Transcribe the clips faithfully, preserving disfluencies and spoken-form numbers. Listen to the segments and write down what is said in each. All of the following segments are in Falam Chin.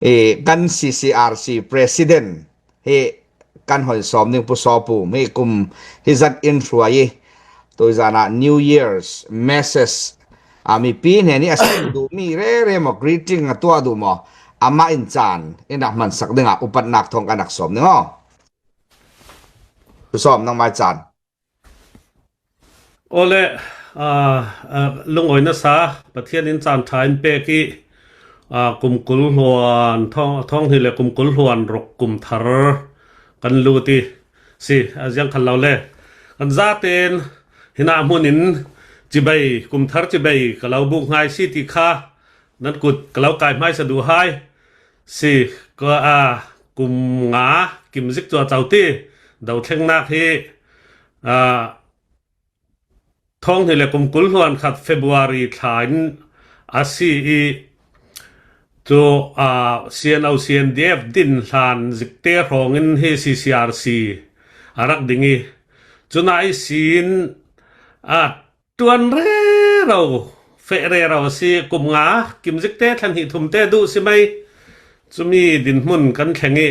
Eh, kan C C R C president hi kan hon sawm ding Pu Sawpu mi kum hi zat in hruai i, tui zana New Year's message a mipi hnen i a sim duh mi rere maw, greeting a tuah duh maw, amah in caan in a hmansak dingah upatnak thawng kan ak sawm ding aw. Pu Sawm, nangmai caan. Awle, aa, aa, lungawi nasa Pathian in caan ṭha in pek i, aa, kum kul hluan, thawng, thawng hnih le kum kul hluan ruk kum thar kan lut i si, a ziang khan lo le. Kan zaten hinah hmun in cibai, kum thar cibai ka lo buk hngai si ti kha nan kut ka lo kai hmaisa duh hai. Si, ka, a, kum nga kim zik cuacau ti, dothlengnak hi, a, thawng hnih le kum kul hluan khat February thla in a si i, cu, a, C N O C N D F din hlan zikte hrawng in hi C C R C a rak ding i, cunah ihsin, a, ṭuan rero, feh rero a si. Kum nga kim zikte thla hnih thumte duh si mai. Cumi dinhmun kan thleng i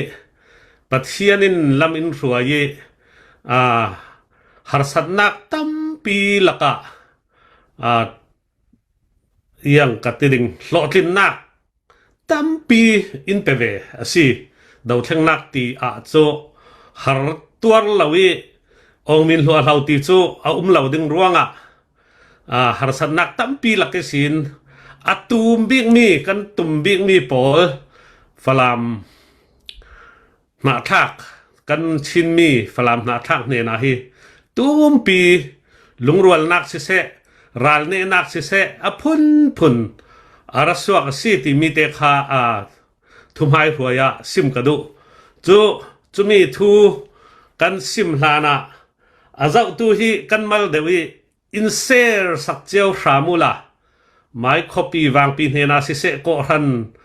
Pathian in lam in hruai i, aa, harsatnak tampi lakah, aa, iang ka ti ding, hlawhtlinnak tampi in pe ve a si. Dothlengnak ti ah cu har tuar lo i awngmin hluahhlo ti cu a um lo ding ruangah, aa, harsatnak tampi lak ihsin a tum bikmi, kan tum bikmi pawl Falam hnahthlak, kan Chinmi Falam hnahthlak hnenah hi tumpi lungrualnak siseh, ralnehnak siseh, a phunphun a ra suak a si timi te kha, aa, thuhmai hruai ah sim ka duh. Cu, cumi thu kan sim hlanah a zohtu hi kan mal deuh i, in share sak cio hram uhla, mai khuapi vangpi hnenah siseh, kawhhran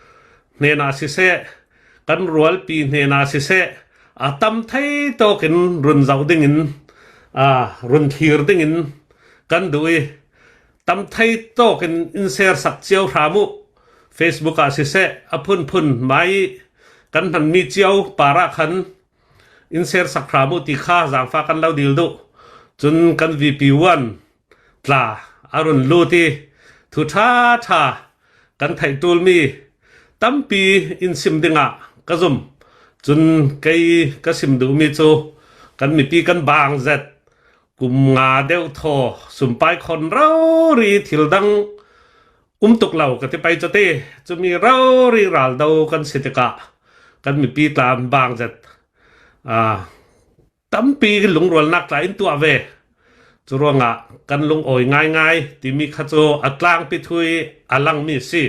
hnenah siseh, kan rualpi hnenah siseh, a tam thei tawkin run zoh dingin, aa, run thlir dingin kan duh i, tam thei tawkin in share sak cio hram uh. Facebook ah siseh, a phunphun mai kan hmanmi cio parah khan in share sak hram uh ti kha zangfah kan lo dil duh. Cun kan V P one tla a run lut i, thu ṭha ṭha kan theih ṭulmi tampi in sim dingah ka zum. Cun kei ka sim duhmi cu kan mipi kan bang zet, kum nga deuh thaw sumpai khawn rori thil dang um tuk lo ka ti pei cu ti. Cumi rori raldo kan si tikah kan mipi tla bang zet, aa, tampi lungrualnak tla in tuah ve. Cu ruangah kan lungawi ngaingai timi kha cu a tlangpi thu i a langmi a si.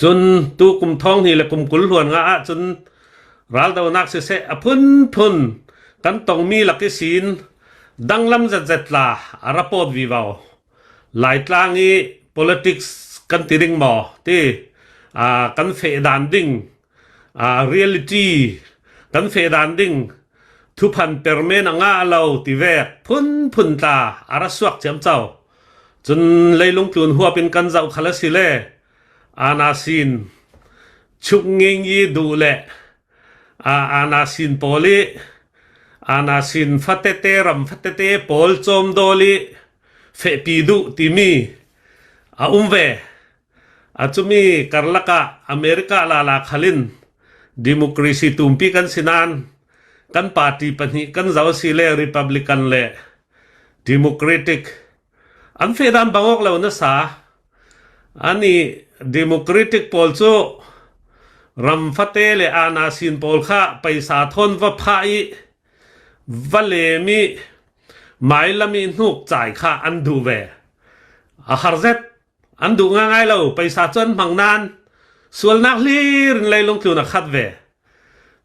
Cun tu kum thawng hnih le kum kul hluan nga ah cun raldonak siseh, a phunphun kan tongmi lak ihsin danglam zetzet tla a ra pawt vivo. Laitlang i politics kan ti ding maw ti, aa, kan feh dan ding, aa, reality kan feh dan ding, thuphan permen a ngah lo ti vek phunphun tla a ra suak ciamco. Cun leilung tlun huap in kan zoh khal a si le, aa, nasin chuk ngei i duh le, aa, aa, nasin pawl i, aa, nasin fatete, ram fatete pawl cawmdawl i fehpi duh timi a um ve. A cumi karlak ah America lala khal in democracy tumpi kan si nain kan party pahnih kan zoh a si le, Republican le Democratic, an feh dan bang awk lo nasa. Ani Democratic pawl cu ram fate le aa, nasin pawl kha paisa thawn va phah i va lem i mailam i hnuk cai kha an duh ve. A har zet, an duh ngaingai lo, paisa cu an hmang nain sualnak hlir in leilung tlun a khat ve.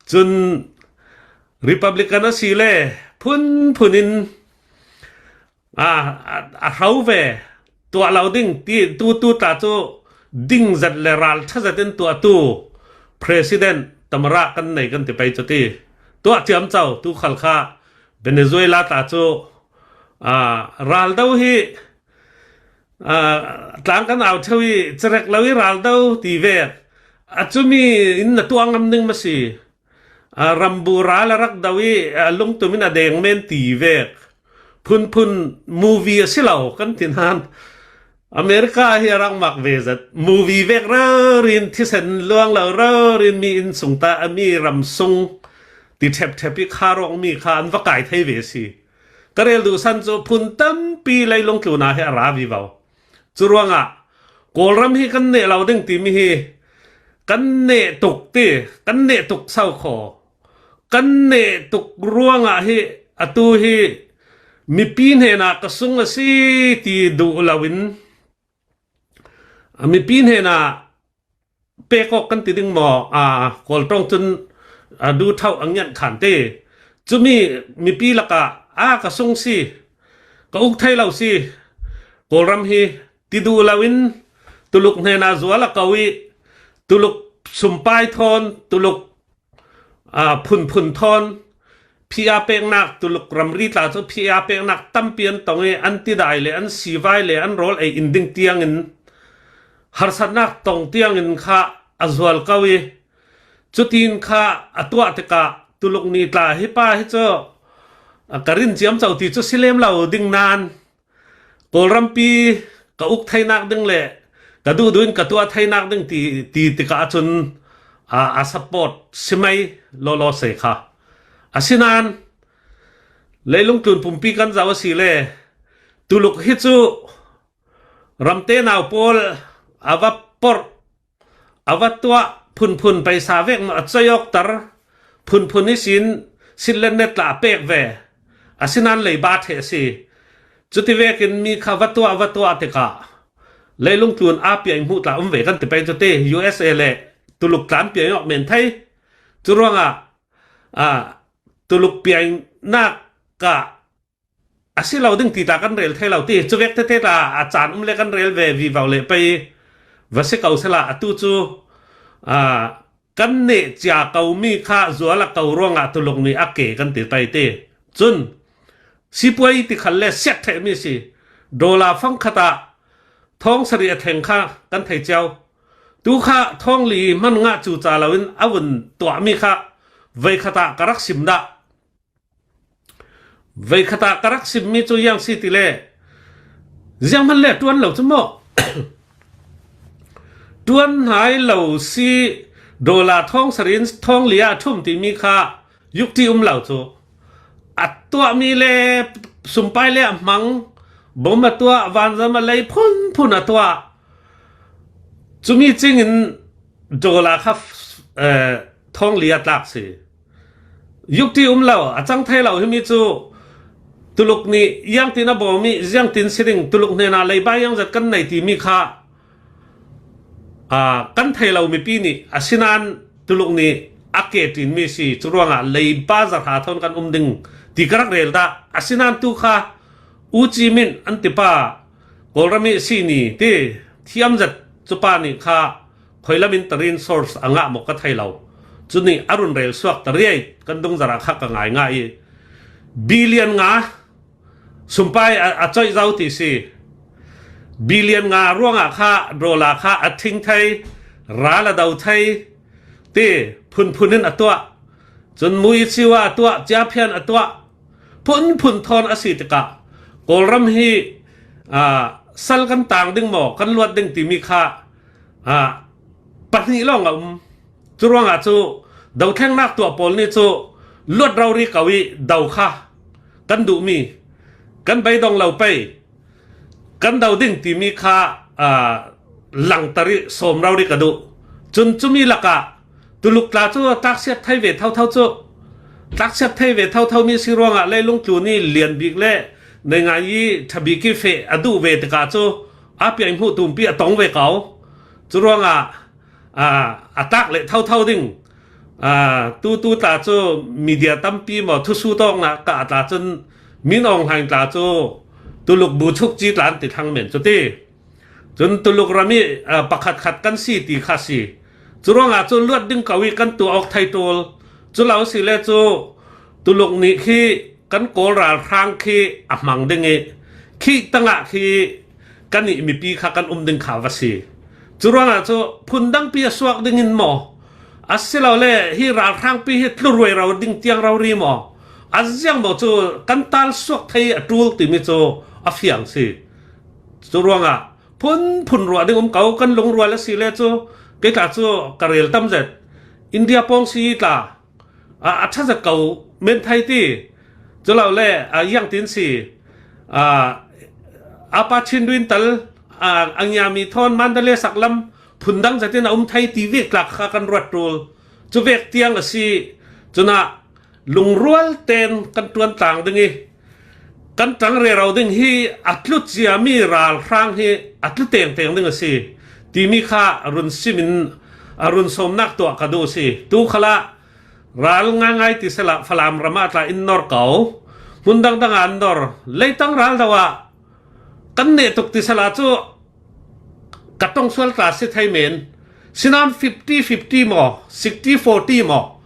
Cun Republican a si le phunphun in, aa, a, a hro ve, tuah lo ding ti, tu, tu tla cu ding zet le ral ṭha zet in tuahtu president tamara kan nei kan ti pei cu ti. Tuah ciamco, tu khal kha Venezuela tla cu, aa, raldo hi, aa, tlang kan au ṭheu i cerek lo i raldo ti vek, A cumi in na tuah ngam ding masi. A rambu ral a rak do i, a lungtum in a deng men ti vek. Phunphun movie a si lo kan ti nan. America hi a rak mak ve zat. Movie vek rori in thisen luang lo rori in mi inn sung ta, a mi ram sung ti thep thep i kha rawng mi kha an va kai thei ve si. Ka rel duh san cu phun tampi leilung tlun ah hi a ra vivo. Cu ruangah Kawlram hi kan neh lo ding timi hi kan neh tuk ti, kan neh tuk sau kho. Kan neh tuk ruangah hi atu hi mipi hnenah ka sung a si ti duh loin, a mipi hnenah pek awk kan ti ding maw? A, Kawl ṭawng cun a duh thauh a ngianh khan te. Cumi mipi lakah a ka sung si, ka uk thei lo si. Kawlram hi ti duh loin Tuluk hnenah zual a ko i Tuluk sumpai thawn, Tuluk aa, phunphun thawn, phi-a peknak, Tuluk ramri tla cu phi-a peknak tampi an tong i an tidai le an sivai le an rawl ei in ding tiangin harsatnak tong tiangin kha a zual ko i cutin kha a tuah tikah Tuluk nih tla hi pa hi cu, a, ka rin ciamco ti cu si lem lo ding nan, Kawlrampi ka uk theinak ding le ka duhduh in ka tuah theinak ding ti, ti tikah cun, aa, a support si mai lawlaw se kha. Asinain leilung tlun pumpi kan zoh a si le Tuluk hi cu ramte nau pawl a va porh, a va tuah, phunphun paisa vek maw a coih awkter, phunphun ihsin sitlet net tla a pek ve. Asinain leiba theh a si. Cuti vekin mi kha va tuah, va tuah tikah leilung tlun a piai hmuh tla um ve kan ti pei cu ti U S A le Tuluk tla an piai awk men thei. Cu ruangah, aa, Tuluk piainak ah a si lo ding ti tla kan rel thei lo ti. Cuvek tete tla a caan um le kan rel ve vivo le pei va si ko sela atu cu, aa, kan neh cia ko mi kha zual a ko ruangah Tuluk nih a ke kan ti pei ti. Cun sipuai ti khal le siat theh mi si. Dollar fang khat ah thawng sarih a thleng kha kan thei cio. Tu kha thawng li hman ngah cu ca loin a vun tuah mi kha voi khat ah ka rak sim dah. Voi khat ah ka rak simmi cu ziang si ti le, zianghman le ṭuan lo cu maw? Ṭuan hnai lo si, dollar thawng sarih in thawng li ah a ṭhum timi kha yukti um lo cu. A tuahmi le sumpai le a hmang, bom a tuah, vanzam a lei, phunphun a tuah. Cumi cingin dollar kha, eh, thawng li a tlak si. Yukti um lo, a cang thei lo himi cu Tuluk nih ziangtin a bawm i ziangtin si ding, Tuluk hnenah leiba ziangzat kan nei timi kha, aa, kan thei lo mipi nih, asinain Tuluk nih a ke ṭinmi si. Cu ruangah leiba zahra thawn kan um ding ti ka rak rel dah. Asinain tu kha U Ci Min an tipa Kawlram i si ni ti thiam zat cu pa nih kha khuilam in tarin source a ngah maw ka thei lo. Cu nih a run rel suak tariai kan dung zarah kha ka ngai ngai i billion nga sumpai a, a coih zo ti si. Billion nga ruangah kha dollar kha a thing thei, ral a do thei ti phunphun in a tuah. Cun mui ciwa a tuah, ciaphian a tuah, phunphun thawn a si tikah Kawlram hi, aa, sal kan tang ding maw, kan luat ding timi kha, aa, pahnih lawng a um. Cu ruangah cu dothlengnak tuah pawl nih cu luat rori ko i do kha kan duhmi, kan beidong lo pei, kan do ding timi kha, aa, langter i sawm rori ka duh. Cun cumi lakah Tuluk tla cu tlaksiat thei ve thotho cu, tlaksiat thei ve thotho mi si ruangah leilung tlun i lian bik le nei ngai i ṭha bik i feh a duh ve tikah cu a piai hmuh tumpi a tong ve ko. Cu ruangah, aa, a tlak leh thotho ding. Aa, tu, tu tla cu media tampi maw, thusu tawknak ka tla cun Min Aung Hlaing tla cu Tuluk bu chukci tla an ti thlang men cu ti. Cun Tuluk ram i, aa, pakhat khat kan si ti kha si. Cu ruangah cun luat ding ko i kan tuah awk thei ṭul. Cu lo si le cu Tuluk nih khi kan Kawl ralhrang khi a hmang ding i khi tangah khi kan i mipi kha kan um ding kha va si. Curuangah cu phun dangpi a suak dingin maw, asilole hi ralhrangpi hi tlu ruairo ding tiang rori maw, a ziang maw cu kan tal suak thei a ṭul timi cu a fiang si. Curuangah phunphun ruah ding um ko, kan lungrual a si le cu kei tla cu ka rel tam zet. India pawng si tla a, a ṭha zet ko men thei ti. Culole a, iang tin si a, a pa Chin Duin tal a, a ngiami thawn Mandalay saklam phun dang zetin a um thei ti vek tlak kha kan ruat ṭul. Cu vek tiang a si. Cunah lungrual ten kan ṭuan tlang ding i kan ṭang rero ding hi a tlu ciami ralhrang hi a tlu tengteng ding a si timi kha a run simin a run sawmnak tuah ka duh a si. Tu khalah ral ngaingai ti sela Falam ramah tla in nor ko, hmun dangdang ah an nor, leitang ral do ah kan neh tuk ti sela cu ka ṭongsual tla si thei men. Sinain fifty fifty maw, sixty forty maw,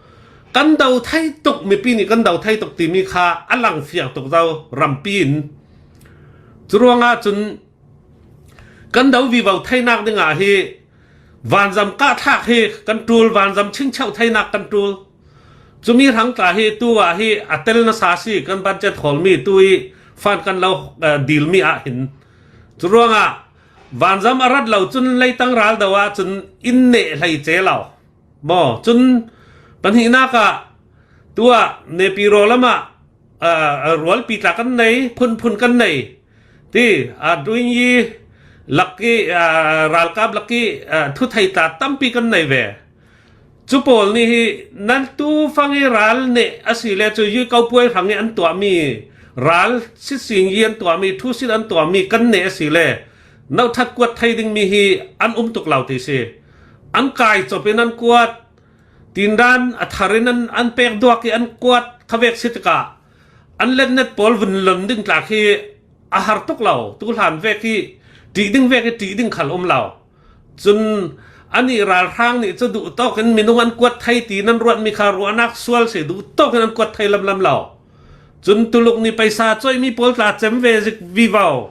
kan do thei tuk, mipi nih kan do thei tuk timi kha a lang fiang tuk zo rampi in. Curuangah cun kan do vivo theinak dingah hi vanzam kah thlak hi kan ṭul, vanzam chingcheu theinak kan ṭul. Cumi hrang tla hi tu ah hi a tel nasa si, kan budget hawlmi tu i fan kan lo, eh, dilmi ah hin. Curuangah vanzam a rat lo cun leitang ral do ah cun in neh hlei ce lo. Maw, cun pahnihnak ah tu ah Naypyidaw lamah, ah, rualpi tla kan nei, phunphun kan nei ti, ah, duingyi lak i, ah, ralkap lak i, ah, thuthei tla tampi kan nei ve. Cu pawl nih hi nan tu fang i ral neh a si le cu yui ko puai hrang i an tuahmi, ral sitsing i an tuahmi, thusit an tuahmi kan neh a si le noṭhat kuat thei dingmi hi an um tuk lo ti si. An kai cop in an kuat, tindan a thar in an, an pek duak i an kuat kha vek si tikah an letnet pawl vun lon ding tlak hi a har tuk lo. Tu hlan vek hi ṭih ding vek hi ṭih ding khal um lo. Cun anih ralhrang nih cu duh tawk in minung an kuat thei ti nan ruatmi kha ruahnak sual si, duh tawk in an kuat thei lamlam lo. Cun Tuluk nih paisa cawihmi pawl tla cem ve zik vivo.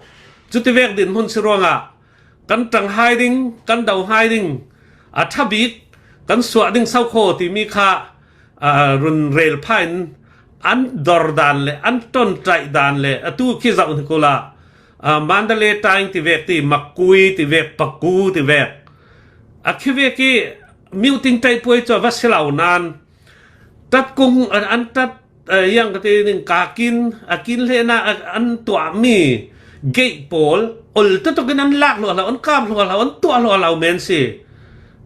Cuti vek dinhmun si ruangah kan ṭang hai ding, kan do hai ding, a ṭha bik kan suah ding sokhaw timi kha, aa, run rel pha in an dor dan le an ṭonṭaih dan le atu khi zoh hnik uhla, aa, Mandalay ṭaing ti vek ti, Makui ti vek, Paku ti vek, a khi vek i miuting ṭaih puai cu a va si lo nan tat kung an, an tat, eh, yang ka ti ning ka kin, a kin hlehnak a, an tuahmi gate pawl ol ta tuk in an lak hluahlo, an kap hluahlo, an tuah hluahlo men si.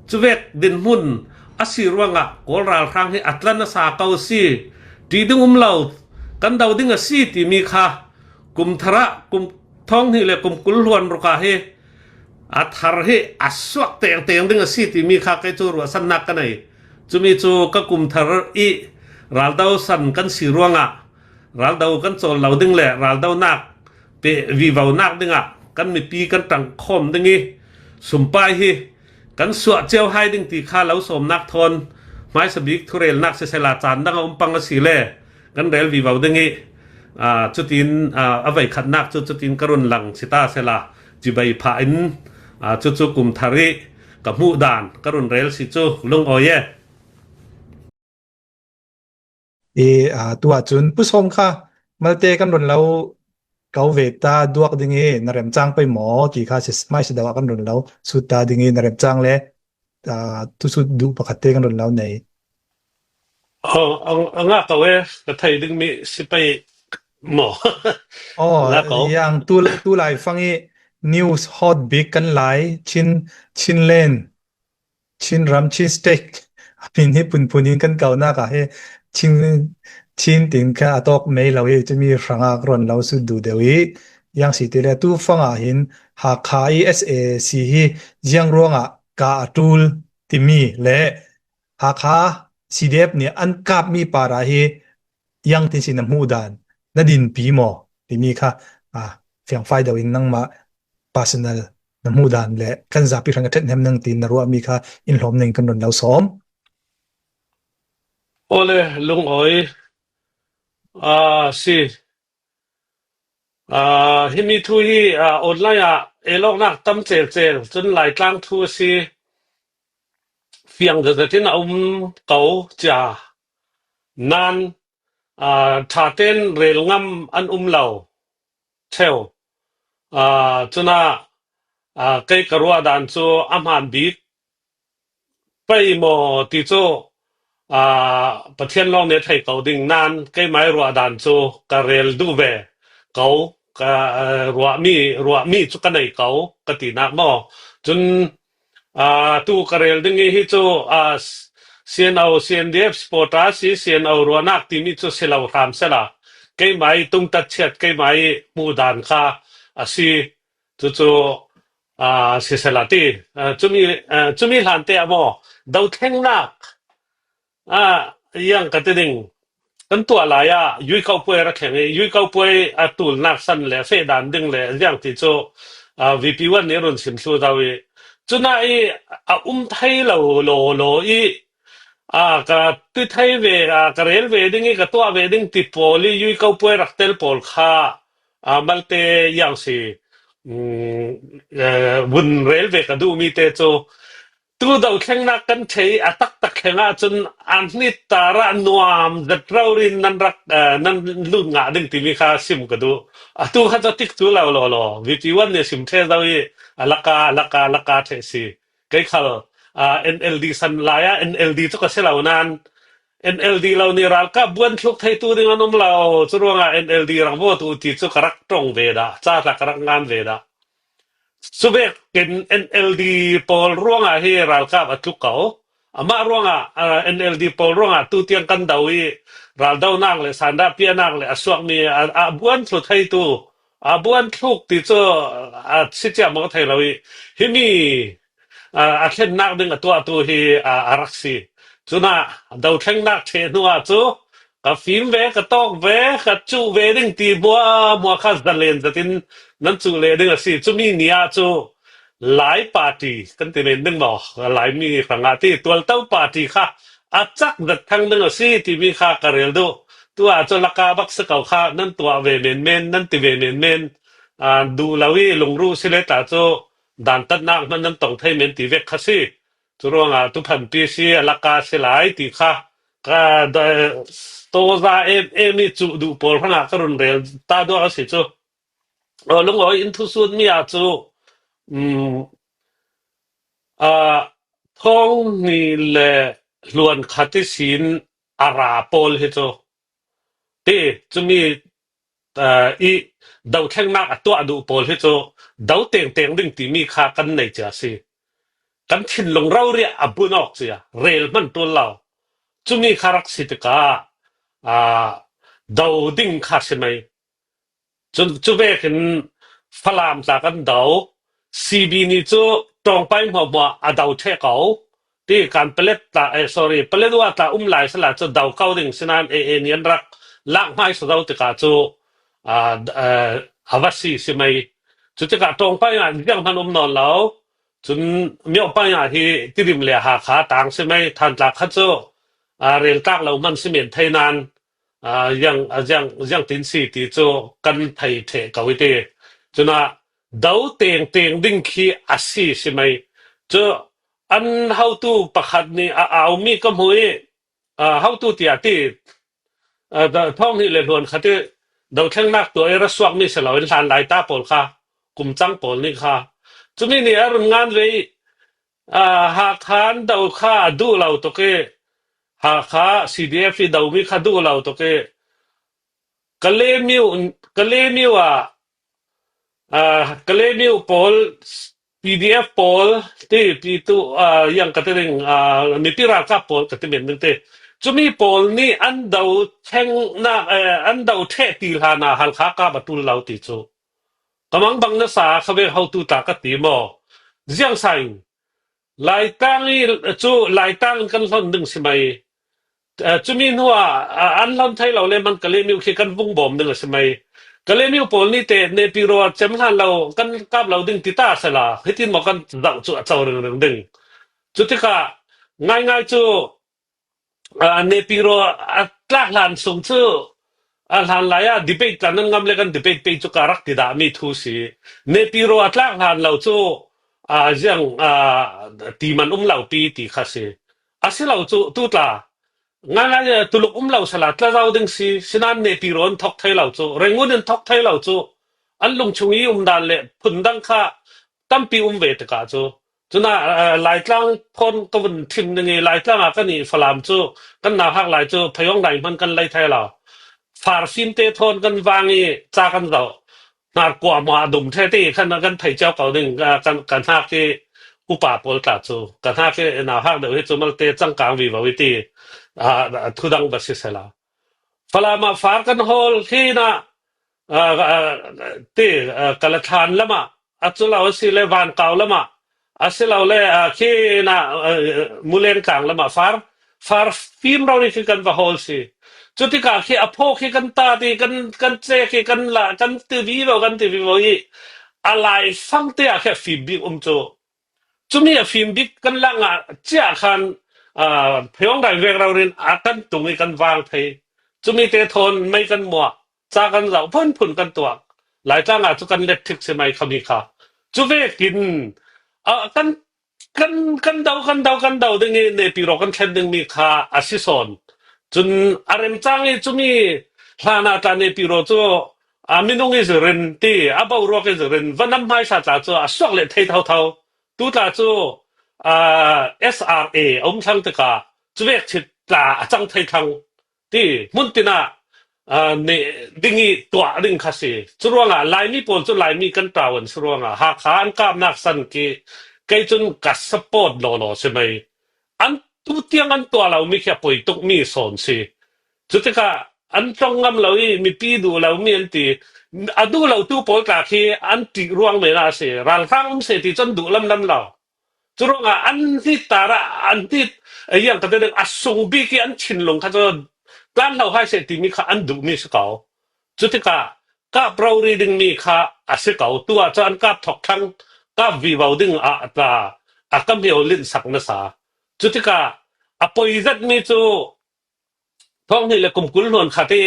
Cuvek dinhmun a si ruangah Kawl ralhrang hi a tlan a sa ko si. Ṭih ding um lo, kan do ding a si timi kha kum thar ah, kum thawng hnih le kum kul hluan ruk ah hi a thar hi a suak tengteng ding a si timi kha kei cu ruahsannak ka nei. Cumi cu ka kum thar i raldo san kan si ruangah raldo kan cawl lo ding le raldonak pe vivonak dingah kan mipi kan ṭangkhawm ding i sumpai hi kan suah cio hai ding ti kha lo sawmnak thawn hmaisa bik thurelnak sisela caan dang a um pang a si le kan rel vivo ding i, aa, cutin, aa, a veikhatnak cu cutin ka run lang si ta sela, cibai phah in, aa, cucu kum thar i ka hmuh dan ka run rel si cu lungawi e. I, aa, tu ahcun Pu Sawm kha malte kan run lo ko ve ta duak ding i na remcang pei maw ti kha si, mai si deuh ah kan run lo sut ta ding i na remcang le, aa, tu sut duh pakhat te kan run lo nei. Oh, a, a ngah ko e, ka thei dingmi si pei maw? Oh, ngah ko. Yang tu, tu lai fang i news hot bik kan lai, Chin, Chinland, Chin ram, Chin state. A min hi phunphun in kan kaunak ah hi Chin, Chin tin kha a tawk mei lo i, cumi hrangah ka run lo sut duh deuh i, yang si ti le tu fang ah hin Hakha i S A C hi ziang ruangah ka a ṭul timi le Hakha C D F nih an kapmi par ah hi yang tin si na hmuh dan, na dinpi maw timi kha, aa, fiangfai deuh in nangmah personal na hmuh dan le kan zapi hrang a ṭhet hnem nang tiin na ruahmi kha in hlawm ning kan run lo sawm. Awle, lungawi, aa, si. Aa, himi thu hi, aa, online ah elawknak tam celcel, cun Laitlang thu a si, fiang zetin a um ko cia nan, aa, ṭhaten rel ngam an um lo cheu. Aa, cunah, aa, kei ka ruah dan cu a hmaan bik pei maw ti cu, aa, Pathian lawng nih a thei ko ding nan keimah i ruah dan cu ka rel duh ve ko, ka, aa, ruahmi, ruahmi cu ka nei ko ka tinak maw? Cun, aa, tu ka rel ding i hi cu, aa, CNO, CNDF supporter a si, CNO ruahnak timi cu si lo hram sehla, keimah i tungtat chiat, keimah i hmuh dan kha a si. Cucu, aa, sisehla ti, aa, cumi, aa, cumi hlan te ah maw, dothlengnak, aa, yang ka ti ding, kan tuah lai ah Yuikau puai a ra thleng i, Yuikau puai a tulnak san le a feh dan ding le ziang ti cu, aa, VP one nih run sim thlu zo i, cunah i a um thei lo law law i, aa, ka ti thei ve, aa, ka rel ve ding i ka tuah ve ding ti pawl i Yuikau puai rak tel pawl kha, aa, malte yang si, um, eh, vun rel ve ka duhmi te cu tu dothlengnak kan thei a taktak thleng ahcun a hnit ta rah nuam zet rori nan rak, eh, nan lut ngah ding timi kha sim ka duh. Atu kha cu tik cu lo law law, VP one nih sim ṭheh zo i a laka, a laka, a laka ṭheh si. Kei khal, aa, NLD san lai ah NLD cu ka si lo nan, NLD lo nih ralkap buan thluk theitu ding an um lo. Cu ruangah NLD rak vote uh ti cu ka rak ṭong ve dah, ca tla ka rak ngan ve dah. Cu vekin NLD pawl ruangah hi ralkap a tluk ko. Amah ruangah, aa, NLD pawl ruangah tu tiang kan do i raldonak le sandah piahnak le a suakmi a, a buan thlu theitu, a buan thluk ti cu a si cia maw thei lo i himi, aa, a thlennak ding a tuahtu hi, aa, a rak si. Cunah dothlengnak ṭheh hnu ah cu ka fim ve, ka tawk ve, ka cuh ve ding ti hmuahhmuah kha zalen zetin nan cuh leh ding a si. Cumi ni ah cu Lai Party kan ti men ding maw? Laimi hrangah ti tualto party kha a cak zet thang ding a si timi kha ka rel duh. Tu ah cu laka bak si ko kha nan tuah ve menmen, nan ti ve menmen, aa, duh lo i lungruh si le ta cu dantatnak hmanh nan tong thei men ti vek kha si. Cu ruangah tu phanpi si a laka si lai ti kha ka da-, tawza em em i cuh duh pawl hrangah ka run rel ta duak a si cu. Aw, lungawi in thusunmi ah cu, um, aa, thawng hnih le hluan khat ihsin a ra pawl hi cu ti, cumi, aa, i dothlengnak a tuah duh pawl hi cu do tengteng ding timi kha kan nei cia si. Kan thinlung rori ah a bun awk cia, rel hman ṭul lo. Cumi kha rak si tikah, aa, do ding kha si mai. Cu, cu vekin Falam tla kan do, CB nih cu ṭawngpai hmuahhmuah a do ṭheh ko. Ti kan Palet tla, eh, sorry, Paletwa tla um lai sila cu do ko ding sinain AA nih an rak lak hmaisa zo tikah cu, aa, d-, aa, a va si si mai. Cu tikah ṭawngpai ah ziang hman um nawn lo. Cun miohpai ah hi Tidim le Hakha tang si mai, Thantlang kha cu, aa, rel tlak lo hman si men thei nain, aa, ziang, aa, ziang, ziang tin si ti cu kan thei ṭheh ko i ti. Cunah do tengteng ding khi a si si mai. Cu an hotu pakhat nih a aumi ka hmu i, aa, hotu tiah ti, aa, da-, thawng hnih le hluan khat i dothlengnak tuah i ra suakmi si loin hlanlai ta pawl kha, kum cang pawl nih kha, cumi nih a run ngan ve i, aa, Hakha an do kha a duh lo tuk i, Hakha CDF i domi kha duh lo tuk i, Kalemyo, Kalemyo ah, aa, Kalemyo pawl, PDF pawl, ti, pi tu, aa, yang ka ti ding, aa, mipi ralkap pawl ka ti men ding ti. Cumi pawl nih an do thlengnak, eh, an do ṭheh ti hlan ah Halkha kap a ṭul lo ti cu ka mangbang nasa kha ve hotu tla ka ti maw? Ziang saing. Laitlang i cu Laitlang in kan hlon ding si mai. Eh, cumi hnu ah, ah, an hlon thei lo le man Kalemyo khi kan vung bawm ding a si mai. Kalemyo pawl nih te Naypyidaw cem hlan lo kan kap lo ding ti ta sela, hitin maw kan zoh cu a co ringring ding. Cutikah ngaingai cu, ah, Naypyidaw a tlak hlan sung cu A hlan lai ah debate tla nan ngam le kan debate pei cu ka rak ti dah mi thu si. Nepiro a tlak hlan lo cu, a, ziang, a, ti man um lo pi ti kha si. A si lo cu tu tla, ngaingai, eh, tuluk um lo sala tla zo ding si, sinan Nepiro an thok thei lo cu, Rangoon an thok thei lo cu, an lungchung i um dan le phun dang kha tampi um ve tikah cu, cunah, eh, Laitlang phone ka vun thim ning i, Laitlang ah kan i Falam cu, kan nauhak lai cu, Phayawng dai hman kan lei thei lo. Far fim te thawn kan vang i, ca kan zoh. Hnar kuamah a dum ṭhe ti khan kan thei cio ko ding, ah, kan, kan hnak i upa pawl tla cu, kan hnak i nauhak deuh hi cu malte cangkang vivo i ti, ah, thudang va si sela. Falam ah far kan hawl hi na, ah, ah, ti, ah, Kalathlan lamah, a cu lo a si le Vankau lamah, a si lo le, ah, khi na, ah, Muleng tlang lamah far, far fim rori khi kan va hawl si. Cutikah khi a phaw khi kan ta ti, kan, kan ce khi kan la, kan ti vivo, kan ti vivo i a lai fang te ah khi a fim bik um cu. Cumi a fim bik kan lak ngah ciah khan, ah, Phayawng dai vek rori in a kan tung i kan vang thei. Cumi te thawn mei kan muah, ca kan zoh, phunphun kan tuak. Laitlang ah cu kan let thik si mai khami kha. Cu vekin, ah, kan, kan, kan do, kan do, kan do ding i Nepiro kan thlen ding mi kha a si sawn. Cun a remcang i cumi hlan ah tla Nepiro cu a minung i zirin ti, a boruak i zirin, vanam hmaisa tla cu a suak le thei thotho. Tu tla cu, aa, S R A a um thlang tikah cuvek chit tla a cang thei thlang ti hmun tinah, aa, ne ding i tuah ding kha si. Curuangah Laimi pawl cu Laimi kan ṭau an si ruangah Hakha an kapnak san khi kei cun ka support lawlaw si mai. An tu tiang an tuah lomi khi a poi tukmi sawn si. Cutikah an tlong ngam lo i mipi duh lomi an ti. A duh lo tu pawl tla khi an ṭih ruang men ah a si. Ralhrang um seh ti cu an duh lamlam lo. Curuangah an hnit tar ah an hnit, a yang ka te ding a sung bik i an thinlung kha cu tlan lo hai seh timi kha an duhmi si ko. Cutikah kap rori dingmi kha a si ko. Tu ah cu an kap thok thlang, kap vivo ding ah tla a kam hio linhsak nasa. Cutikah a poi zetmi cu thawng hnih le kum kul hluan khat i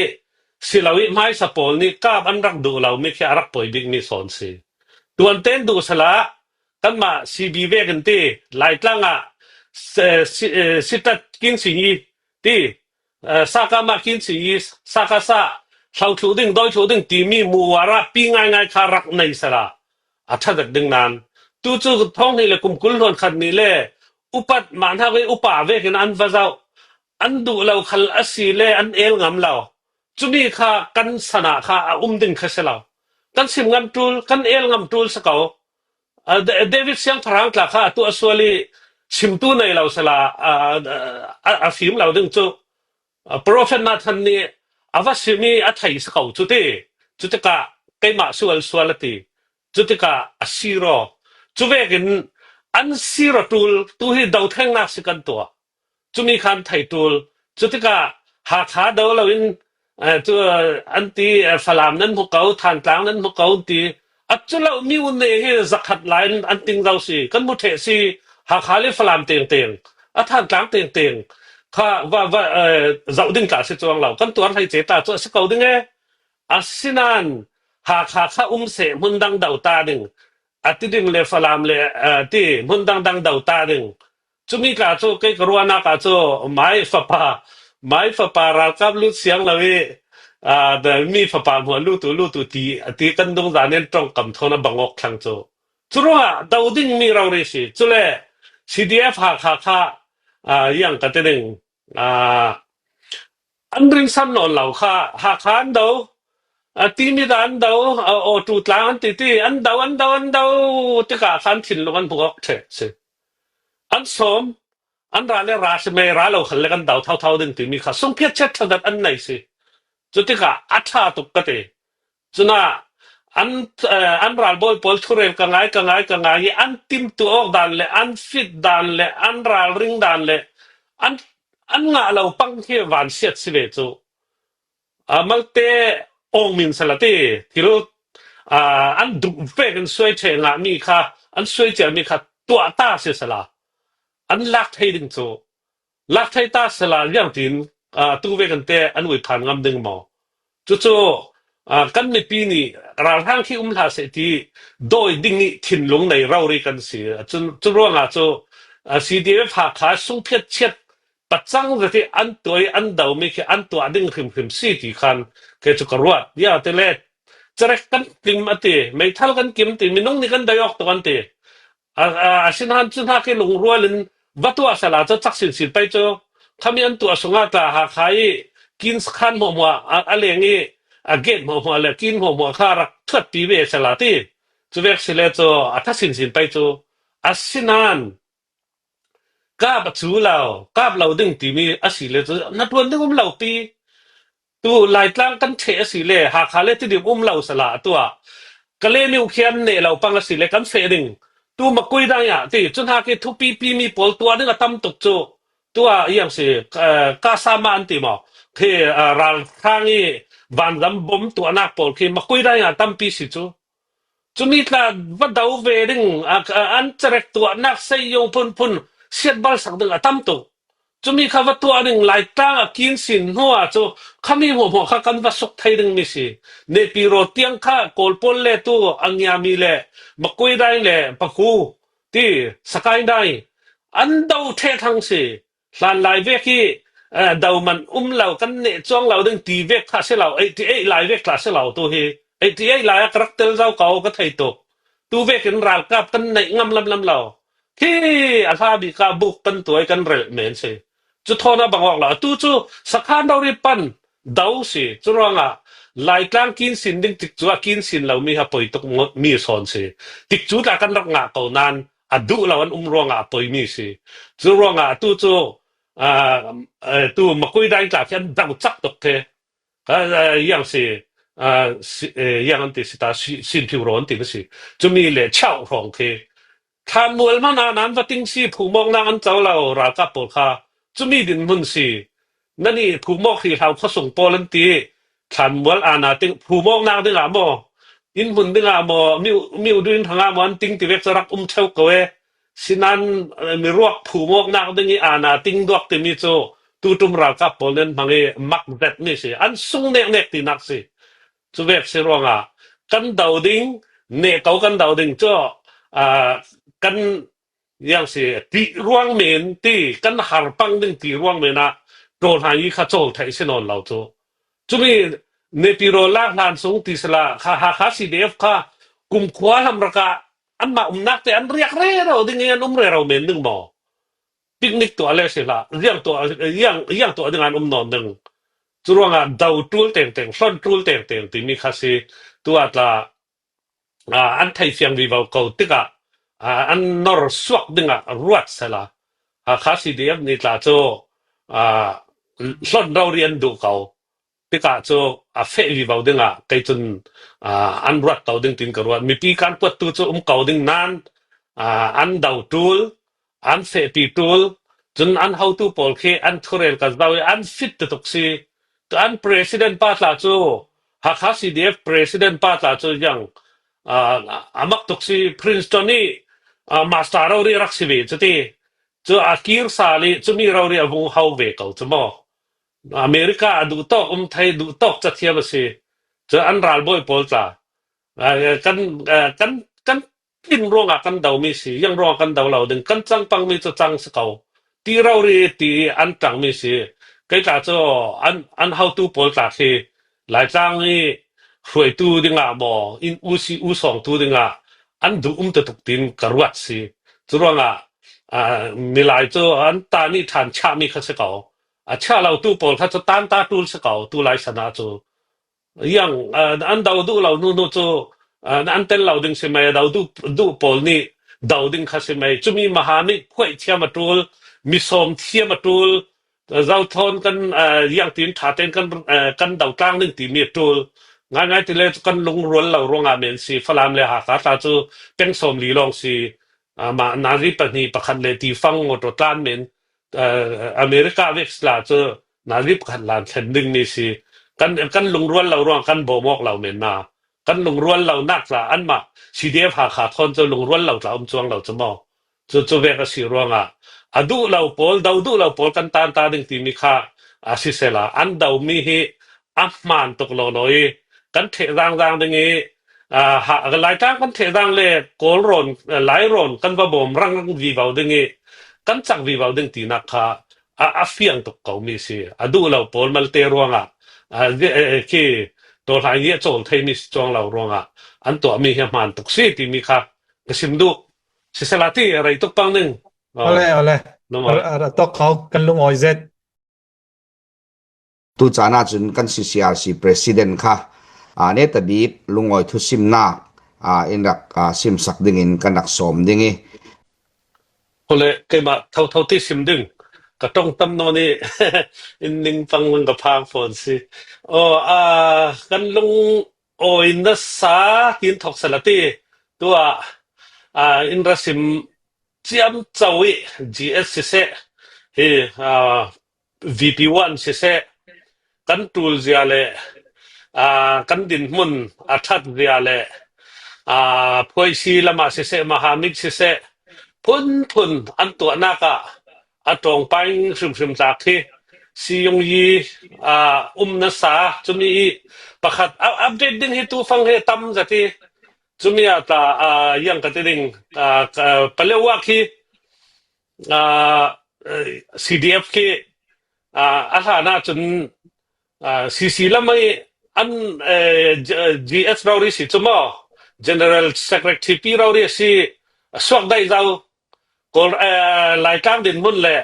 si lo i hmaisa pawl nih kap an rak duh lomi khi a rak poi bikmi sawn si. Tuan tein duh sala kanmah C B vekin ti Laitlang ah, eh, si, eh, sitat kin si i ti, eh, saka mah kin si i saka sa hlo thluh ding, dawi thluh ding timi muara pi ngaingai kha rak nei sala a ṭha zet ding nan. Tu cu thawng hnih le kum kul hluan khat nih le upat mah hnak i upa vekin an va zoh. An duh lo khal a si le an el ngam lo. Cumi kha kan san ah kha a um ding kha si lo. Kan sim ngam ṭul, kan el ngam ṭul si ko. A, Da-, David siangpahrang tla kha atu a sual i simtu nei lo sala, a, a, a fim lo ding cu, a, Prophet Nathan nih a va sim i a thei si ko cu ti. Cutikah keimah sual sual a ti. Cutikah a siraw. Cuvekin an siraw ṭul tu hi dothengnak si kan tuah. Cumi khan thei ṭul. Cutikah Hakha do loin, eh, cu, eh, an ti, eh, Falam nan hmu ko, Thantlang nan hmu ko an ti. A cu lo mi unne hi zakhat lai in an ting zo si. Kan hmu ṭheh si, Hakha le Falam tengteng. A Thantlang tengteng kha va, va, eh, zoh ding tla si cuang lo. Kan tuar hleice tla cu a si ko ding e. Asinain Hakha kha um seh hmun dang do ta ding. A ti ding le Falam le, eh, ti hmun dangdang do ta ding. Cumi tla cu kei ka ruahnak ah cu mai fapa, mai fapa ralkap lut siang lo i, aa, mi fapa hmuah lut uh, lut uh ti, a ti kan dungzan in ṭongkam thawn a bang awk thlang cu. Curuangah do dingmi rori si. Cule C D F Hakha kha, aa, yang ka ti ding, aa, an rinsan nawn lo kha, Hakha an do, a timi dah an do, a awṭu tlang an titi, an do, an do, an do, tikah khan thinlung an hmu awk ṭheh si. An sawm, an ra le ra si mei, ra lo khal le kan do thotho ding timi kha sungphiat chiat ṭha zat an nei si. Cutikah a ṭha tuk ka ti. Cunah an, eh, an ralbawi pawl thurel ka ngai, ka ngai, ka ngai i an timtuah awk dan le an fit dan le an ralring dan le an, an ngah lo pang hi vansiat si ve cu. Ah, malte awng min sala ti thil, ah, an duh vekin suai ṭheh ngahmi kha, an suai ciami kha tuah ta si sala an lak thei ding cu. Lak thei ta sala ziangtin, aa, tu vekin te an uiphan ngam ding maw? Cucu, aa, kan mipi nih ralhrang khi um hlah seh ti dawi ding ih thinlung nei rori kan si. Cun, cu ruangah cu, aa, C D F Hakha sungphiat chiat pacang zet ih an tuah ih an domi khi an tuah ding hrimhrim si ti khan kei cu ka ruat. Ziangahtile cerek kan kim a ti, meithal kan kim ti, minung nih kan dai awk tuk an ti. A, a, asinain cu hna khi lungrual in va tuah sehla cu cak sinsin pei cu. Khami an tuah sungah tla Hakha ih kin sakhan hmuahhmuah a, a leng ih a gate hmuahhmuah le kin hmuahhmuah kha rak thuatpi ve sehla ti. Cu vek si le cu a ṭha sinsin pei cu. Asinain kap a cu lo, kap lo ding timi a si le cu hnaṭuan ding um lo pi. Tu Laitlang kan ṭheh a si le Hakha le Tidim um lo sehla a tuah. Kale miu khi an neh lo pang a si le kan feh ding. Tu Makui dai ah ti, cu hna khi thupipi mi pawl tuah ding a tam tuk cu. Tu ah iang si, eh, ka sama an ti maw? Khi, eh, ralhrang ih vanzam bom tuahnak pawl khi Makui dai ah tampi si cu. Cumi tla va do ve ding, a, a, an cerek tuahnak sei yung phunphun siatbal sak ding a tam tuk. Cumi kha va tuah ding Laitlang a kin sin hnu ah cu khami hmuahhmuah kha kan va suk thei dingmi si. Nehpiro tiang kha Kawl pawl le tu a ngiami le Makui dai le Pakhu ti Sakai dai an do ṭheh thlang si. Hlanlai vek hi, eh, do man um lo, kan neh cuang lo ding ti vek kha si lo, eighty eight lai vek tla si lo tu hi. Eighty eight lai a ka rak tel zo ko ka thei tuk. Tu vekin ralkap kan neih ngam lamlam lo. Khi a hla bik ah buk kan tuai kan relh men si. Cu thawn a bang awk lo. Atu cu sakhan rori pan do si. Cu ruangah Laitlang kin sin ding tikcu ah kin sin lomi ha poi tuk mi sawn si. Tikcu tla kan rak ngah ko nain a duh lo an um ruangah a poimi si. Cu ruangah atu cu, aa, aa, tu Makui dai tla khi an dang cak tuk khi. Ka, aa, yang si, aa, si, ee, yang an ti si ta, si, sin phiu raw an ti si. Cumi le chau hrawng khi. Thlanmual hmanh ah nan va ting si, phumawknak an co lo, ralkap pawl kha. Cumi dinhmun si. Nan i phumawk hi hlau khuasung pawl an ti. Thlanmual ana ting, phumawknak dingah maw, inn hmun dingah maw, miu, miu duin hrangah maw, an ting ti vek cu rak um ṭheu ko e. Sinan, eh, miruak phumawknak ding i ana ting duak timi cu tuṭum ralkap pawl nih an hmang i mak zetmi si. An sung neknek tinak si. Cu vek si ruangah kan do ding, neh ko kan do ding cu, aa, kan yang si ti ruang men ti, kan har pang ding ti ruang men ah ṭawlhai i kha cawl theih si nawn lo cu. Cumi Naypyidaw lak hlan sung ti sila kha, Hakha C D F kha kumkhua hlam rak ah anmah umnak te an riak rero ding i an um rero men ding maw? Picnic tuah le si hlah, ziang tuah, ziang, ziang tuah ding an um nawn ding. Cu ruangah do ṭul tengteng, hlon ṭul tengteng timi kha si. Tu ah tla, aa, an thei fiang vivo ko tikah, aa, an nor suak dingah ruat sela. Aa, kha C D F nih tla cu, aa, hlon rori an duh ko tikah cu a feh vivo dingah kei cun, aa, an ruat ko ding tin ka ruat. Mipi kan kuattu cu um ko ding nain, aa, an do ṭul, an fehpi ṭul, cun an hotu pawl khi an thurel ka zo i an fit tuk si. Cu an president pa tla cu, Hakha C D F president pa tla cu ziang, aa, a mak tuk si, Princeton i, aa, master rori rak si ve cu ti. Cu a kir sal i cumi rori a vung ho ve ko cu maw? America a duhtawk um thei, duhtawk cathiam a si. Cu an ralbawi pawl tla, aa, kan, aa, kan, kan tin ruangah kan domi si, yang ruangah kan do lo ding, kan cang pangmi cu cang si ko. Ti rori ti an ṭangmi si. Kei tla cu an, an hotu pawl tla khi Laitlang i hruaitu dingah maw, in usi usawngtu dingah an duh um tuk tin ka ruat si. Cu ruangah, aa, milai cu an tan i ṭhan chiahmi kha si ko. A chiah lotu pawl kha cu tanta ṭul si ko, tu lai san ah cu. Yang, aa, an do duh lo hnu hnu cu, aa, an tel lo ding si mai, a do duh, duh pawl nih do ding kha si mai. Cumi maha nih phuaih thiam a ṭul, mi sawm thiam a ṭul, aa, zothawn kan, aa, yang tin ṭha tein kan, aa, kan do tlang ding timi a ṭul. Ngaingai ti le cu kan lungrual lo ruangah men si, Falam le Hakha tla cu peng sawm li lawng si, aa, mah nazi pahnih pakhat le tifang motor tlan men, aa, America vek sila cu nazi pakhat lan thlen dingmi si. Kan, kan lungrual lo ruang kan bawm awk lo men na. Kan lungrual lo nak tla anmah C D F Hakha thawn cu lungrual lo tla um cuang lo cu maw? Cu, cu vek a si ruangah a duh lo pawl, do duh lo pawl kan tanta ding timi kha a si sela an domi hi a hmaan tuk lo lo i kan theh zang zang ding i, aa, ha, Laitlang kan theh zang le Kawl rawn, aa, Lai rawn kan va bawm rang rang vivo ding i kan chak vivo ding tinak kha a, a fiang tuk ko mi si. A duh lo pawl malte ruangah, aa, zi-, eh, eh, khi tawlhai ngiah chawl thei mi si chuang lo ruangah an tuah mi hi a hmaan tuk si timi kha ka sim duh. Sisela ti a rei tuk pang ning. Aw, ole, ole. Lungawih. A, a, a tok kho kan lungawi zet. Tu caan ah cun kan C C R C President kha, aa, netabik lungawi thusimnak, aa, in rak, aa, simsak dingin kan rak sawm ding i. Ole, keimah thotho ti sim ding. Ka ṭong tam nawn i in ning pang lang ka phang fawn si. Aw, aa, kan lungawi nasa tiin thawk sala ti. Tu ah, aa, in ra sim ciamco i G S siseh, hi, aa, V P one siseh, kan ṭul zia le, aa, kan dinhmun a ṭhat zia le, aa, phuaisi lamah siseh, mahamik siseh, phunphun an tuahnak ah a ṭawngpai hrimhrim tlak hi, siyung yi, aa, um nasa, cumi i pakhat, a, update ding hi tufang he tam zat i, cumi ah ta, aa, yang ka ti ding, aa, ka, paleuak hi, aa, eh, C D F khi, aa, a hlan ah cun, aa, C C lam i an, eh, G-, G S rori si cu maw, General Secretary pi rori a si, a suak daih zo, Kawl, eh, Laitlang dinhmun le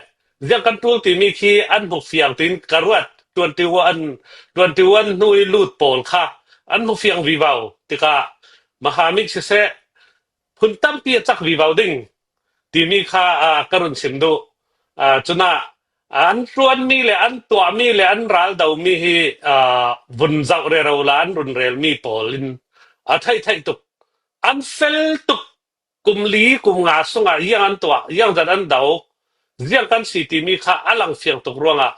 ziang kan ṭul timi khi an hmu fiang tiin ka ruat, twenty one, twenty one hnu i lut pawl kha an hmu fiang vivo tikah, mahamik siseh, phun tampi a cak vivo ding timi kha, aa, ka run sim duh. Aa, cunah, aa, an ṭuanmi le an tuahmi le an raldomi hi, aa, vun zoh rero la an run relmi pawl in a theih theih tuk, an fel tuk, kum li, kum nga sungah ziang an tuah, ziang zat an do, ziang kan si timi kha a lang fiang tuk ruangah,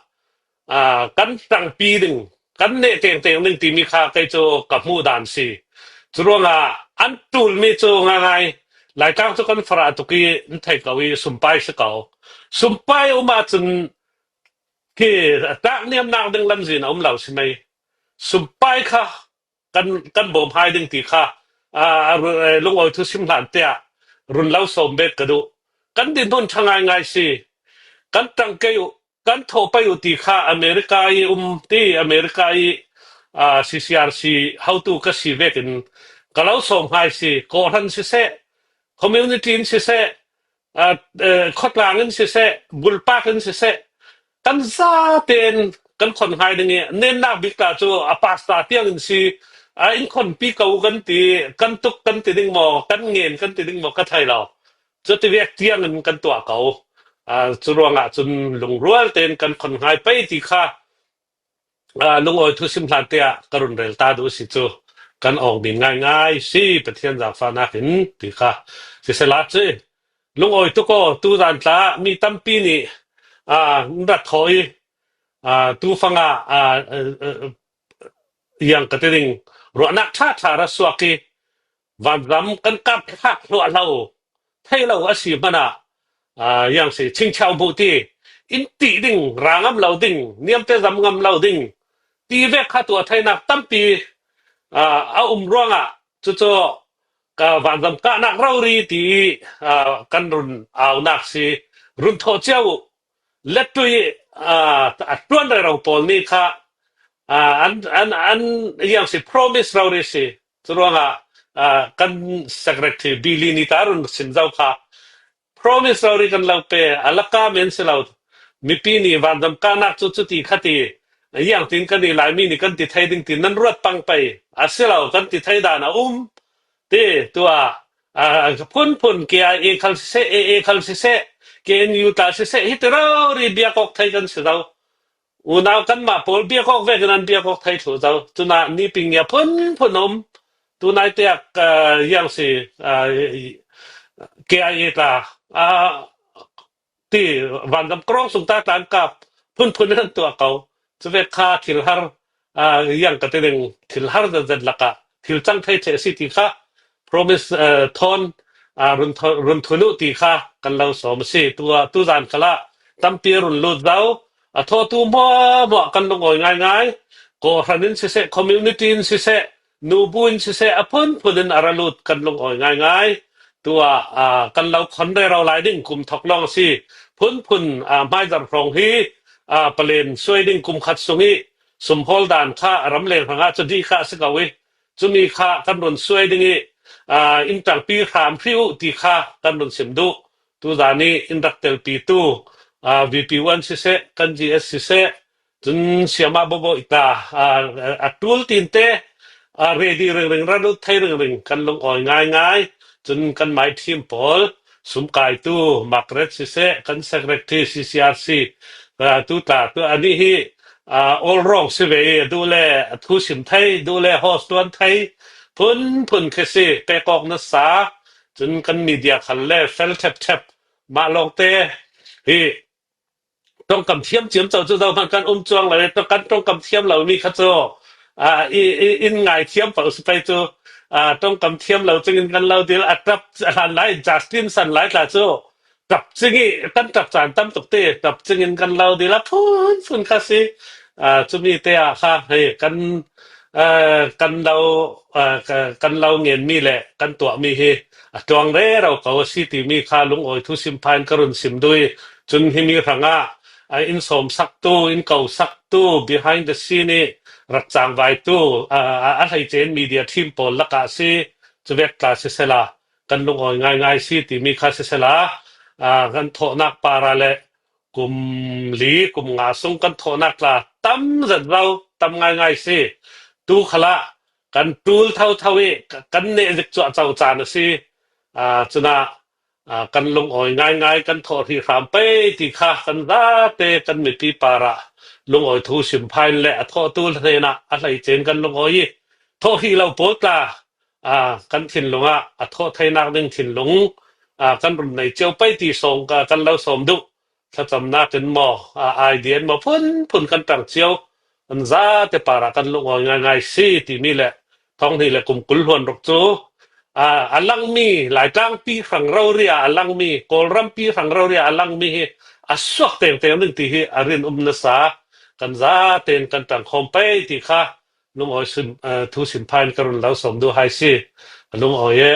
aa, kan ṭangpi ding, kan neh tengteng ding timi kha kei cu ka hmuh dan si. Curuangah an ṭulmi cu ngaingai, Laitlang cu kan farah tuk i, an thei ko i, sumpai si ko. Sumpai um ahcun khi tlakniamnak ding lamzin a um lo si mei. Sumpai kha kan, kan bawm hai ding ti kha, aa, a ru-, eh, lungawi thusim hlan te ah run lo sawm bet ka duh. Kan dinhmun ṭha ngaingai si. Kan ṭangkei uh, kan thawh pei uh ti kha America i um ti, America i, aa, C C R C hotu ka si vekin ka lo sawm hai si. Kawhhran siseh, community in siseh, aa, eh, khawtlang in siseh, bulpak in siseh, kan zaten kan khon hai ding i, nennak bik ta cu a pasta tiang in si, aa, in khonpi ko kan ti, kan tuk kan ti ding maw, kan ngen kan ti ding maw, ka thei lo. Cuti vek tiang in kan tuah ko. Aa, curuangah cun lungrual tein kan khon hai pei ti kha, aa, lungawi thusim hlan te ah ka run rel ta duh si cu kan awng din ngaingai si, Pathian zaangfahnak in ti kha. Sisela cu lungawi tuk aw, tuzan tla mi tampi nih, aa, an rat thaw i, aa, tufang ah, aa, aa, aa, yang ka ti ding, ruahnak ṭha ṭha ra suak i, vanzam kan kap thlak hluahhlo thei lo a si hmanah, aa, yang si, chingchiau hmuh ti, in tih ding, ra ngam lo ding, niamte zam ngam lo ding, ti vek kha tuah theinak tampi, aa, a um ruangah, cucu ka vanzam kahnak rori ti i, aa, kan run aunak si, run thawh cio uh, letui, aa, a ṭuan rero pawl nih kha, aa, an, an, an yang si promise rori si. Curuangah, aa, kan secretary Billy nih ta run sim zo kha promise rori kan lo pe, a laka men si lo. Mipi nih vanzam kahnak cu cuti khati, yang tin kan i Laimi nih kan ti thei ding ti nan ruat pang pei. A si lo, kan ti thei dan a um. Ti, tu ah, aa, phunphun K I A khal siseh, A A khal siseh, K N U ta siseh, hi ti rori biak awk thei kan si lo. Unau kanmah pawl biak awk vekin an biak awk thei thluh zo. Cunah niping ngia phunphun um. Tunai tiak, aa, yang si, aa, K I A ta, aa, ti vanzam krawng sung ta tlan kap phunphun in an tuah ko. Cuvek kha thil har, aa, yang ka ti ding, thil har zetzet lakah thil cang thei ṭheh a si ti kha promise, aa, thawn, aa, run thaw-, run thun uh ti kha kan lo sawm a si. Tu, aa, tuzan khalah tampi a run lut zo, a thawtu hmuahhmuah kan lungawi ngaingai. kawhran in siseh, community in siseh, nubu in siseh, a phunphun in a ra lut kan lungawi ngaingai. Tua, aa, kan lo khon rero lai ding kum thawk lawng a si. Phunphun, aa, hmaizarh hrawng hi, aa, palen suai ding kum khat sung hi sumhawl dan kha a ramleng hrangah cu dih kha a si ko i, cumi kha kan run suai ding i, aa, in ṭangpi hram hrih uh ti kha kan run sim duh. Tuzan i in rak telpitu, aa, V P one siseh, kan G S siseh, cun siamah bawbaw i ta, aa, a ṭul tinte, aa, ready ringring, ra lut thei ringring kan lungawi ngaingai. Cun kan mai team pawl, sumkaitu Margaret siseh, kan secretary C C R C, aa, tu tla tu anih hi, aa, all round si ve i, a duh le a thu sim thei, duh le host tuan thei, phunphun khi si, pek awk nasa, cun kan media khal le fel ṭhepṭhep mah lawngte hi ṭongkam thiam ciamco cu zohman kan um cuang lo i, kan ṭongkam thiam lo mi kha cu, aa, i, i, in ngai thiam paoh si pei cu, aa, ṭongkam thiam lo cingin kan lo dil a ṭap a hlan lai, Justin san lai tla cu ṭap cing i, kan ṭap caan tam tuk ti, ṭap cingin kan lo dil a phunphun kha si. Aa, cumi te ah kha hei kan, aa, kan lo, aa, ka, kan lo ngenmi le kan tuahmi hi a ṭuang rero ko a si timi kha lungawi thu simpha in ka run sim duh i, cun himi hrangah, aa, in sawmsaktu, in kosaktu, behind the scene i rak cangvaitu, aa, a, a hleice in media team pawl lakah a si, cuvek tla sisela, kan lungawi ngaingai si timi kha sisela, aa, kan thawhnak par ah le kum li, kum nga sung kan thawhnak tla tam zet lo, tam ngaingai si. Tu khalah kan ṭul thotho i ka, kan neh zik cuahco caan a si. Aa, cunah, aa, kan lungawi ngaingai, kan thawh hrih hram pei ti kha kan zate kan mipi par ah lungawi thu simpha in le a thawhtu hnenah a hleice in kan lungawi i, thawh hrih lo pawl tla, aa, kan thinlung ah a thawh theinak ding thinlung, aa, kan run nei cio pei ti sawng, aa, kan lo sawm duh. Thlacamnak in maw, aa, idea in maw, phunphun kan ṭang cio. Kan zate par ah kan lungawi ngaingai si timi le thawng hnih le kum kul hluan ruk cu, aa, a langmi, Laitlang pi hrang rori ah a langmi, Kawlram pi hrang rori ah a langmi hi a suak tengteng ding ti hi a rin um nasa. Kan zate in kan ṭang khawm pei ti kha lungawi sim, aa, thu simpha in ka run lo sawm duh hai si. A lungawi e.